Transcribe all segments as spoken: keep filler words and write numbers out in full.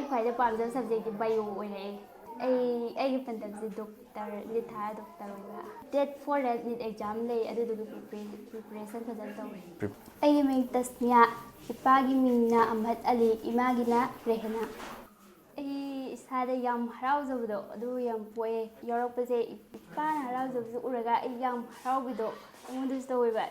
ꯈ꯭ꯋꯥꯏꯗꯩ ꯄꯥꯝꯖꯕ subjectꯇꯤ bio ꯑꯣꯏꯔꯛꯑꯦ꯫ ꯑꯩ ꯑꯩꯒꯤ ꯄꯥꯟꯗꯝꯁꯦ doctor, ꯅꯤꯠ ꯊꯥꯔ doctor ꯑꯣꯏꯕ꯫ Date fourꯗ ꯅꯤꯠ exam ꯂꯩ, ꯑꯗꯨꯗꯨꯒꯤ preparation ꯐꯖꯅ ꯇꯧꯔꯤ꯫ ꯑꯩꯒꯤ ꯃꯤꯡ ꯇꯁꯅꯤꯌꯥ꯫ ꯏꯄꯥꯒꯤ ꯃꯤꯡꯅ ꯑꯍꯃꯗ ꯑꯂꯤ, ꯏꯃꯥꯒꯤꯅ ꯔꯦꯍꯅꯥ꯫ ꯑꯩ ꯏꯁꯥꯗ ꯌꯥꯝ ꯍꯔꯥꯎꯖꯕꯗꯣ ꯑꯗꯨ ꯌꯥꯝ ꯄꯣꯛꯑꯦ꯫ ꯌꯥꯎꯔꯛꯄꯁꯦ ꯏꯄꯥꯅ ꯍꯔꯥꯎꯖꯕꯁꯦ ꯎꯔꯒ ꯑꯩ ꯌꯥꯝ ꯍꯔꯥꯎꯕꯤꯗꯣ ꯑꯩꯉꯣꯟꯗꯁꯨ ꯇꯧꯋꯦꯕ꯫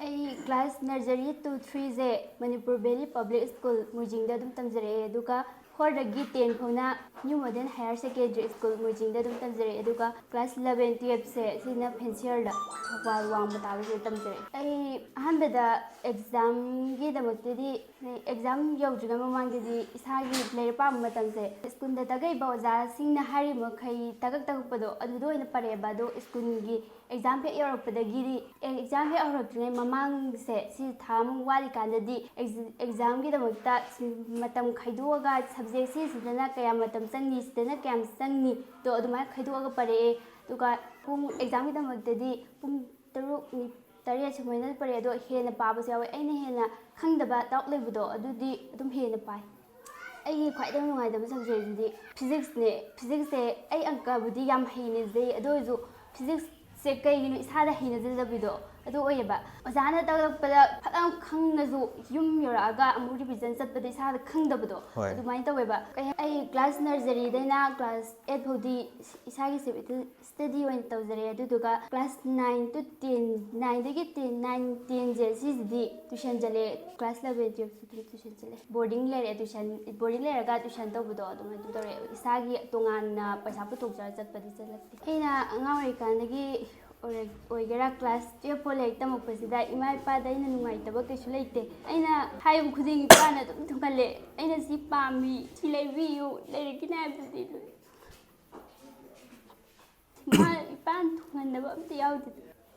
ꯑꯩ class nursery to threeꯁꯦ Manipur Valley Public School ꯃꯣꯏꯖꯤꯡꯗ ꯑꯗꯨꯝ ꯇꯝꯖꯔꯛꯑꯦ, ꯑꯗꯨꯒ fourꯗꯒꯤ ten ꯐꯥꯎꯅ New Modern Higher Secondary School ꯃꯣꯏꯖꯤꯡꯗ ꯑꯗꯨꯝ ꯇꯝꯖꯔꯛꯑꯦ, ꯑꯗꯨꯒ class eleven twelveꯁꯦ ꯁꯤꯅ ꯐꯦꯟꯁꯤꯌꯔꯗ, ꯊꯧꯕꯥꯜ ꯋꯥꯡꯃ ꯇꯥꯕꯁꯤꯗ ꯇꯝꯖꯔꯛꯑꯦ꯫ ꯑꯩ ꯑꯍꯥꯟꯕꯗ examꯒꯤꯗꯃꯛꯇꯗꯤ exam ꯌꯧꯗ꯭ꯔꯤꯉꯩ ꯃꯃꯥꯡꯗꯗꯤ ꯏꯁꯥꯒꯤ ꯂꯥꯏꯔꯤꯛ ꯄꯥꯕ ꯃꯇꯝꯁꯦ schoolꯗ ꯇꯥꯛꯂꯛꯏꯕ ꯑꯣꯖꯥꯁꯤꯡꯅ ꯍꯥꯏꯔꯤꯕ ꯃꯈꯩ ꯇꯥꯛꯂꯛ ꯇꯥꯛꯂꯛꯄꯗꯣ ꯑꯗꯨꯗ ꯑꯣꯏꯅ ꯄꯥꯔꯛꯑꯦꯕ꯫ ꯑꯗꯣ schoolꯒꯤ exam ꯍꯦꯛ ꯌꯧꯔꯛꯄꯗꯒꯤꯗꯤ, exam ꯍꯦꯛ ꯍꯧꯔꯛꯇ꯭ꯔꯤꯉꯩ ꯃꯃꯥꯡꯁꯦ, ꯁꯤ ꯊꯥ ꯑꯃ ꯋꯥꯠꯂꯤꯀꯥꯟꯗꯗꯤ examꯒꯤꯗꯃꯛꯇ ꯃꯇꯝ ꯈꯥꯏꯗꯣꯛꯑꯒ subject ꯁꯤꯁꯤꯗꯅ ꯀꯌꯥꯝ ꯃꯇꯝ ꯆꯪꯅꯤ, ꯁꯤꯗꯅ ꯀꯌꯥꯝ ꯆꯪꯅꯤ, ꯑꯗꯣ ꯑꯗꯨꯃꯥꯏꯅ ꯈꯥꯏꯗꯣꯛꯑꯒ ꯄꯥꯔꯛꯑꯦ꯫ ꯑꯗꯨꯒ ꯄꯨꯡ examꯒꯤꯗꯃꯛꯇꯗꯤ ꯄꯨꯡ ꯇꯔꯨꯛ, ꯅꯤ-, ꯇꯔꯦꯠ ꯁꯨꯃꯥꯏꯅ ꯄꯥꯔꯛꯑꯦ꯫ ꯑꯗꯣ ꯍꯦꯟꯅ ꯄꯥꯕꯁꯨ ꯌꯥꯎꯋꯦ꯫ ꯑꯩꯅ ꯍꯦꯟꯅ ꯈꯪꯗꯕ doubt ꯂꯩꯕꯗꯣ ꯑꯗꯨꯗꯤ ꯑꯗꯨꯝ ꯍꯦꯟꯅ ꯄꯥꯏ꯫ ꯑꯩꯒꯤ ꯈ꯭ꯋꯥꯏꯗꯒꯤ ꯅꯨꯡꯉꯥꯏꯇꯕ subjectꯁꯤꯗꯤ physicsꯅꯦ꯫ Physicsꯁꯦ ꯑꯩ ꯑꯪꯀꯕꯨꯗꯤ ꯌꯥꯝ ꯍꯩꯅꯖꯩ, ꯑꯗꯨ ꯑꯣꯏꯔꯁꯨ physicsꯁꯦ ꯀꯩꯒꯤꯅꯣ ꯏꯁꯥꯗ ꯍꯩꯅꯖꯗꯕꯤꯗꯣ ꯑꯗꯨ ꯑꯣꯏꯌꯦꯕ꯫ ꯑꯣꯖꯥꯅ ꯇꯥꯛꯂꯛꯄꯗ ꯐꯖꯅ ꯈꯪꯉꯁꯨ ꯌꯨꯝ ꯌꯧꯔꯛꯑꯒ ꯑꯃꯨꯛ revision ꯆꯠꯄꯗ ꯏꯁꯥꯗ ꯈꯪꯗꯕꯗꯣ ꯍꯣꯏ꯫ ꯑꯗꯨꯃꯥꯏꯅ ꯇꯧꯋꯦꯕ꯫ ꯀꯩ-, ꯑꯩ class nurseryꯗꯩꯅ class eight ꯐꯥꯎꯗꯤ ꯏꯁꯥꯒꯤ self study ꯑꯣꯏꯅ ꯇꯧꯖꯔꯦ꯫ ꯑꯗꯨꯗꯨꯒ class nine to ten, nineꯗꯒꯤ ten, nine tenꯁꯦ ꯁꯤꯁꯤꯗꯤ tuition ꯆꯠꯂꯦ꯫ Class eleven twelveꯁꯨ ꯑꯗꯨꯝ tuition ꯆꯠꯂꯦ꯫ Boarding ꯂꯩꯔꯦ, tuition, boarding ꯂꯩꯔꯒ tuition ꯇꯧꯕꯗꯣ ꯑꯗꯨꯃꯥꯏꯅ ꯑꯗꯨꯝ ꯇꯧꯔꯦ꯫ ꯏꯁꯥꯒꯤ ꯇꯣꯉꯥꯟꯅ ꯄꯩꯁꯥ ꯄꯨꯊꯣꯛꯆꯔ ꯆꯠꯄꯗꯤ ꯆꯠꯂꯛꯇꯦ꯫ ꯑꯩꯅ ꯑꯉꯥꯡ ꯑꯣꯏꯔꯤꯀꯥꯟꯗꯒꯤ ꯑꯣꯏꯔ-, ꯑꯣꯏꯒꯦꯔꯥ, class twelve ꯐꯥꯎ ꯂꯥꯏꯔꯤꯛ ꯇꯝꯃꯛꯄꯁꯤꯗ ꯏꯃꯥ ꯏꯄꯥꯗ ꯑꯩꯅ ꯅꯨꯡꯉꯥꯏꯇꯕ ꯀꯩꯁꯨ ꯂꯩꯇꯦ꯫ ꯑꯩꯅ ꯍꯥꯏꯕ ꯈꯨꯗꯤꯡ ꯏꯄꯥꯅ ꯑꯗꯨꯝ ꯊꯨꯡꯍꯜꯂꯦ꯫ ꯑꯩꯅ ꯁꯤ ꯄꯥꯝꯃꯤ, ꯁꯤ ꯂꯩꯕꯤꯌꯨ, ꯂꯩꯔꯛꯀꯅꯤ ꯍꯥꯏꯕꯗꯨꯗꯤ ꯏꯃꯥ ꯏꯄꯥꯅ ꯊꯨꯡꯍꯟꯗꯕ ꯑꯝꯇ ꯌꯥꯎꯗꯦ꯫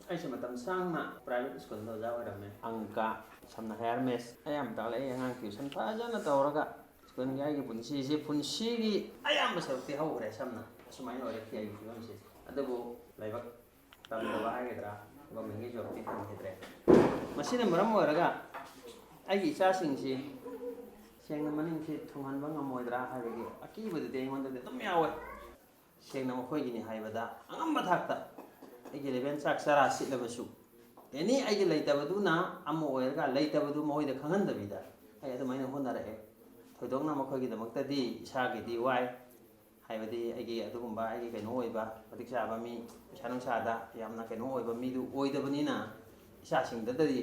ꯑꯩꯁꯨ ꯃꯇꯝ ꯁꯥꯡꯅ private schoolꯗ ꯑꯣꯖꯥ ꯑꯣꯏꯔꯝꯃꯦ꯫ ꯑꯪꯀ, ꯁꯝꯅ ꯍꯥꯏꯔ maths ꯑꯌꯥꯝꯕ ꯇꯥꯛꯂꯛꯏ꯫ ꯑꯉꯥꯡ tuition ꯐꯖꯅ ꯇꯧꯔꯒ schoolꯒꯤ ꯑꯩꯒꯤ ꯄꯨꯟꯁꯤꯁꯦ, ꯄꯨꯟꯁꯤꯒꯤ ꯑꯌꯥꯝꯕ ꯁꯔꯨꯛꯇꯤ ꯍꯧꯈ꯭ꯔꯦ꯫ ꯁꯝꯅ ꯑꯁꯨꯃꯥꯏꯅ ꯑꯣꯏꯔꯛꯈꯤ ꯑꯩꯒꯤ ꯐꯤꯕꯝꯁꯦ꯫ ꯑꯗꯨꯕꯨ ꯂꯥꯏꯕꯛ ꯇꯝꯗꯕ ꯍꯥꯏꯒꯗ꯭ꯔꯥ, governmentꯒꯤ jobꯇꯤ ꯐꯪꯈꯤꯗ꯭ꯔꯦ꯫ ꯃꯁꯤꯅ ꯃꯔꯝ ꯑꯣꯏꯔꯒ ꯑꯩꯒꯤ ꯏꯆꯥꯁꯤꯡꯁꯤ ꯁꯦꯡꯅ ꯃꯅꯤꯡꯁꯤ ꯊꯨꯡꯍꯟꯕ ꯉꯝꯃꯣꯏꯗ꯭ꯔꯥ ꯍꯥꯏꯕꯒꯤ ꯑꯀꯤꯕꯗꯨꯗꯤ ꯑꯩꯉꯣꯟꯗꯗꯤ ꯑꯗꯨꯝ ꯌꯥꯎꯋꯦ꯫ ꯁꯦꯡꯅ ꯃꯈꯣꯏꯒꯤꯅꯤ ꯍꯥꯏꯕꯗ ꯑꯉꯝꯕ ꯊꯥꯛꯇ ꯑꯩꯒꯤ ꯏꯂꯦꯚꯦꯟ ꯆꯥꯛ ꯆꯔꯥ ꯁꯤꯠꯂꯕꯁꯨ, ꯑꯦꯅꯤ ꯑꯩꯒꯤ ꯂꯩꯇꯕꯗꯨꯅ ꯑꯃ ꯑꯣꯏꯔꯒ ꯂꯩꯇꯕꯗꯨ ꯃꯈꯣꯏꯗ ꯈꯪꯍꯟꯗꯕꯤꯗ ꯑꯩ ꯑꯗꯨꯃꯥꯏꯅ ꯍꯣꯠꯅꯔꯛꯑꯦ꯫ ꯊꯣꯏꯗꯣꯛꯅ ꯃꯈꯣꯏꯒꯤꯗꯃꯛꯇꯗꯤ ꯏꯁꯥꯒꯤꯗꯤ ꯋꯥꯏ, ꯍꯥꯏꯕꯗꯤ ꯑꯩꯒꯤ ꯑꯗꯨꯒꯨꯝꯕ ꯑꯩꯒꯤ ꯀꯩꯅꯣ ꯑꯣꯏꯕ ꯃꯇꯤꯛ ꯆꯥꯕ ꯃꯤ, ꯄꯩꯁꯥ ꯅꯨꯡꯁꯥꯗ ꯌꯥꯝꯅ ꯀꯩꯅꯣ ꯑꯣꯏꯕ ꯃꯤꯗꯨ ꯑꯣꯏꯗꯕꯅꯤꯅ ꯏꯆꯥꯁꯤꯡꯗꯗꯗꯤ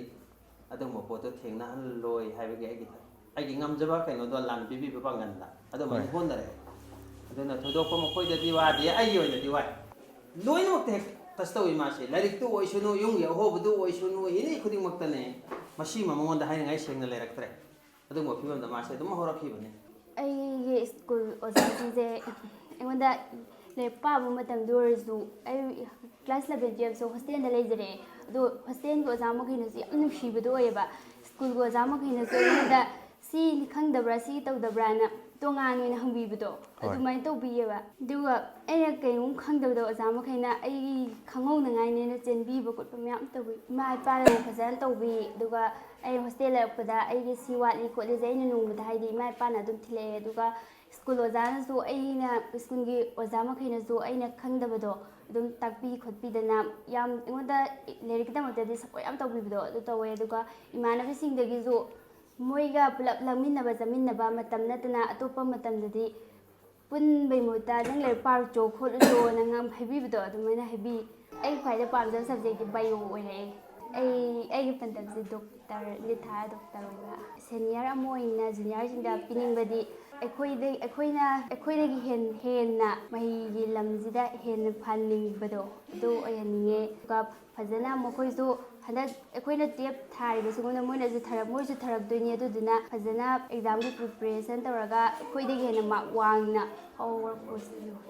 ꯑꯗꯨꯒꯨꯝꯕ ꯄꯣꯠꯇꯣ ꯊꯦꯡꯅꯍꯜꯂꯣꯏ ꯍꯥꯏꯕꯒꯤ ꯑꯩꯒꯤ, ꯑꯩꯒꯤ ꯉꯝꯖꯕ ꯀꯩꯅꯣꯗꯣ ꯂꯥꯟ ꯄꯤꯕꯤꯕ ꯄꯥꯡꯒꯜꯗ ꯑꯗꯨꯃꯥꯏꯅ ꯍꯣꯏ꯫ ꯍꯣꯠꯅꯔꯛꯑꯦ꯫ ꯑꯗꯨꯅ ꯊꯣꯏꯗꯣꯛꯄ ꯃꯈꯣꯏꯗꯗꯤ ꯋꯥꯗꯦ, ꯑꯩꯒꯤ ꯑꯣꯏꯅꯗꯤ ꯋꯥꯏ꯫ ꯂꯣꯏꯅꯃꯛꯇ ꯍꯦꯛ ꯇꯁ ꯇꯧꯏ ꯃꯥꯁꯦ, ꯂꯥꯏꯔꯤꯛꯇꯨ ꯑꯣꯏꯁꯅꯨ, ꯌꯨꯝꯒꯤ ꯑꯍꯣꯕꯗꯨ ꯑꯣꯏꯁꯅꯨ, ꯑꯦꯅꯤ ꯈꯨꯗꯤꯡꯃꯛꯇꯅꯦ꯫ ꯃꯁꯤꯃ ꯃꯉꯣꯟꯗ ꯍꯥꯏꯅꯤꯡꯉꯥꯏ ꯁꯦꯡꯅ ꯂꯩꯔꯛꯇ꯭ꯔꯦ꯫ ꯑꯗꯨꯒꯨꯝꯕ ꯐꯤꯕꯝꯗ ꯃꯥꯁꯦ ꯑꯗꯨꯝ ꯍꯧꯔꯛꯈꯤꯕꯅꯤ꯫ ꯑꯩꯒꯤ ꯁ꯭ꯀꯨꯜ ꯑꯣꯖꯥꯁꯤꯡꯁꯦ ꯑꯩꯉꯣꯟꯗ ꯂꯥꯏꯔꯤꯛ ꯄꯥꯕ ꯃꯇꯝꯗ ꯑꯣꯏꯔꯁꯨ, ꯑꯩ ꯀ꯭ꯂꯥꯁ ꯏꯂꯚꯦꯟ ꯇꯨꯌꯦꯜꯞꯁꯨ ꯍꯣꯁꯇꯦꯜꯗ ꯂꯩꯖꯔꯛꯑꯦ꯫ ꯑꯗꯣ ꯍꯣꯁꯇꯦꯜꯒꯤ ꯑꯣꯖꯥ ꯃꯈꯩꯅꯁꯨ ꯌꯥꯝ ꯅꯨꯡꯁꯤꯕꯗꯣ ꯑꯣꯏꯌꯦꯕ꯫ ꯁ꯭ꯀꯨꯜꯒꯤ ꯑꯣꯖꯥ ꯃꯈꯩꯅꯁꯨ ꯑꯩꯉꯣꯟꯗ "ꯁꯤ ꯈꯪꯗꯕ꯭ꯔꯥ, ꯁꯤ ꯇꯧꯗꯕ꯭ꯔꯥꯅ" ꯇꯣꯉꯥꯟ ꯑꯣꯏꯅ ꯍꯪꯕꯤꯕꯗꯣ ꯍꯣꯏ꯫ ꯑꯗꯨꯃꯥꯏꯅ ꯇꯧꯕꯤꯌꯦꯕ꯫ ꯑꯗꯨꯒ ꯑꯩꯅ ꯀꯩꯅꯣꯝ ꯈꯪꯗꯕꯗꯣ ꯑꯣꯖꯥ ꯃꯈꯩꯅ ꯑꯩ ꯈꯪꯍꯧꯅꯉꯥꯏꯅꯦꯅ ꯆꯦꯟꯕꯤꯕ ꯈꯣꯠꯄ ꯃꯌꯥꯝ ꯇꯧꯕꯤ꯫ ꯏꯃꯥ ꯏꯄꯥꯅ ꯐꯖꯅ ꯇꯧꯕꯤ꯫ ꯑꯗꯨꯒ ꯑꯩ ꯍꯣꯁꯇꯦꯜ ꯂꯩꯔꯛꯄꯗ ꯑꯩꯒꯤ ꯁꯤ ꯋꯥꯠꯂꯤ ꯈꯣꯠꯂꯤꯁꯦ ꯑꯩꯅ ꯅꯣꯡꯃꯗ ꯍꯥꯏꯗꯤ ꯏꯃꯥ ꯏꯄꯥꯅ ꯑꯗꯨꯝ ꯊꯤꯜꯂꯛꯑꯦ꯫ ꯑꯗꯨꯒ ꯁ꯭ꯀꯨꯜ ꯑꯣꯖꯥꯅꯁꯨ, ꯑꯩꯅ ꯁ꯭ꯀꯨꯜꯒꯤ ꯑꯣꯖꯥ ꯃꯈꯩꯅꯁꯨ ꯑꯩꯅ ꯈꯪꯗꯕꯗꯣ ꯑꯗꯨꯝ ꯇꯥꯛꯄꯤ ꯈꯣꯠꯄꯤꯗꯅ ꯌꯥꯝ ꯑꯩꯉꯣꯟꯗ ꯂꯥꯏꯔꯤꯛꯀꯤꯗꯃꯛꯇꯗꯤ ꯁꯞꯄꯣꯔꯠ ꯌꯥꯝ ꯇꯧꯕꯤꯕꯗꯣ ꯑꯗꯨ ꯇꯧꯋꯦ꯫ ꯑꯗꯨꯒ ꯏꯃꯥꯟꯅꯕꯤꯁꯤꯡꯗꯒꯤꯁꯨ ꯃꯣꯏꯒ ꯄꯨꯂꯞ ꯂꯥꯡꯃꯤꯟꯅꯕ ꯆꯥꯃꯤꯟꯅꯕ ꯃꯇꯝ ꯅꯠꯇꯅ ꯑꯇꯣꯞꯄ ꯃꯇꯝꯗꯗꯤ ꯄꯨꯟꯕꯩ ꯃꯍꯨꯠꯇ "ꯅꯪ ꯂꯥꯏꯔꯤꯛ ꯄꯥꯔꯨꯆꯣ ꯈꯣꯠꯂꯨꯆꯣꯅ" ꯉꯥꯡ ꯍꯥꯏꯕꯤꯕꯗꯣ ꯑꯗꯨꯃꯥꯏꯅ ꯍꯥꯏꯕꯤ꯫ ꯑꯩꯒꯤ ꯈ꯭ꯋꯥꯏꯗꯩ ꯄꯥꯝꯖꯕ ꯁꯕꯖꯦꯛꯇꯤ ꯕꯥꯏꯑꯣ ꯑꯣꯏꯔꯛꯑꯦ꯫ ꯑꯩ, ꯑꯩꯒꯤ ꯄꯥꯟꯗꯝꯁꯦ ꯗꯣꯛꯇꯔ, ꯂꯤꯊꯥ ꯗꯣꯛꯇꯔ ꯑꯣꯏꯕ꯫ ꯁꯦꯅꯤꯌꯔ ꯑꯃ ꯑꯣꯏꯅ ꯖꯨꯅꯤꯌꯔꯁꯤꯡꯗ ꯄꯤꯅꯤꯡꯕꯗꯤ ꯑꯩꯈꯣꯏꯗꯩ-, ꯑꯩꯈꯣꯏꯅ, ꯑꯩꯈꯣꯏꯗꯒꯤ ꯍꯦꯟ-, ꯍꯦꯟꯅ ꯃꯍꯩꯒꯤ ꯂꯝꯁꯤꯗ ꯍꯦꯟꯅ ꯐꯍꯟꯅꯤꯡꯕꯗꯣ ꯑꯗꯨ ꯑꯣꯏꯍꯟꯅꯤꯡꯉꯦ꯫ ꯑꯗꯨꯒ ꯐꯖꯅ ꯃꯈꯣꯏꯁꯨ ꯍꯟꯗꯛ ꯑꯩꯈꯣꯏꯅ ꯇꯨꯌꯦꯜꯞ ꯊꯥꯔꯤꯕꯁꯤꯒꯨꯝꯅ ꯃꯣꯏꯅꯁꯨ ꯊꯥꯔꯛ-, ꯃꯣꯏꯁꯨ ꯊꯥꯔꯛꯇꯣꯏꯅꯤ꯫ ꯑꯗꯨꯗꯨꯅ ꯐꯖꯅ ꯑꯦꯛꯖꯥꯝꯒꯤ ꯄ꯭ꯔꯤꯄꯦꯔꯦꯁꯟ ꯇꯧꯔꯒ ꯑꯩꯈꯣꯏꯗꯒꯤ ꯍꯦꯟꯅ ꯃꯥꯔꯛ ꯋꯥꯡꯅ ꯍꯧꯔꯛꯄꯁꯤꯅ